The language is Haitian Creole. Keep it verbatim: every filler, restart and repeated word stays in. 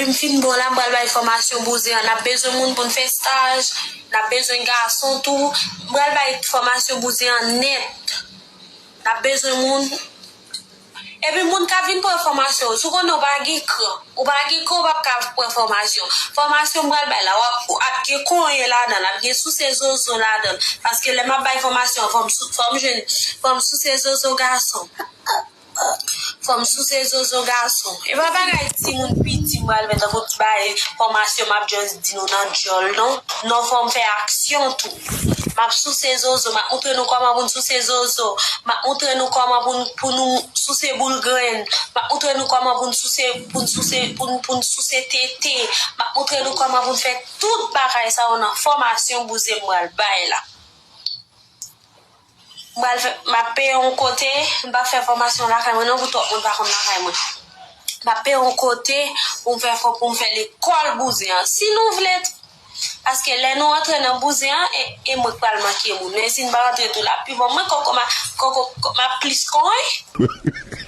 M fin bon la, m pral bay fòmasyon bouzen an. N ap bezwen moun pou n fè staj. N ap bezwen gason tou. M pral bay fòmasyon bouzen an nèt. N ap bezwen moun. Epi moun k ap vin pran fòmasyon yo, si w konnen w pa gen kran, ou pa gen kran, ou p ap ka pran fòmasyon. Fòmasyon m pral bay la, w ap, w ap gen konyen ladan l, ap gen souse zozo ladan l. Paske lè m ap bay fòmasyon an, fò m sou-, fò m jwenn, fò m souse zozo gason. Fò m souse zozo gason. E pa bagay timoun piti m pral fè tankou ti bagay fòmasyon m ap just di nou nan djòl non. Non, fò m fè aksyon tou. M ap souse zozo, m ap montre nou kòman pou n souse zozo. M ap montre nou kòman pou n, pou nou souse boul grenn. M ap montre nou kòman pou n souse, pou n souse, pou n, pou n souse tete. M ap montre nou kòman pou n fè tout bagay sa yo nan fòmasyon bouzen m pral bay la. M pral fè, m ap peye yon kote, m p ap fè fòmasyon lakay mwen non, pou twòp moun pa konn lakay mwen. M ap peye yon kote pou m fè fò, pou m fè lekòl bouzen an. Si nou vle, paske lè nou antre nan bouzen an, e, e mwen k pral manke moun. Men si n pa antre tou, l ap pi bon. Mwen kòkò m a, kòkò, kò- m ap plis konyen.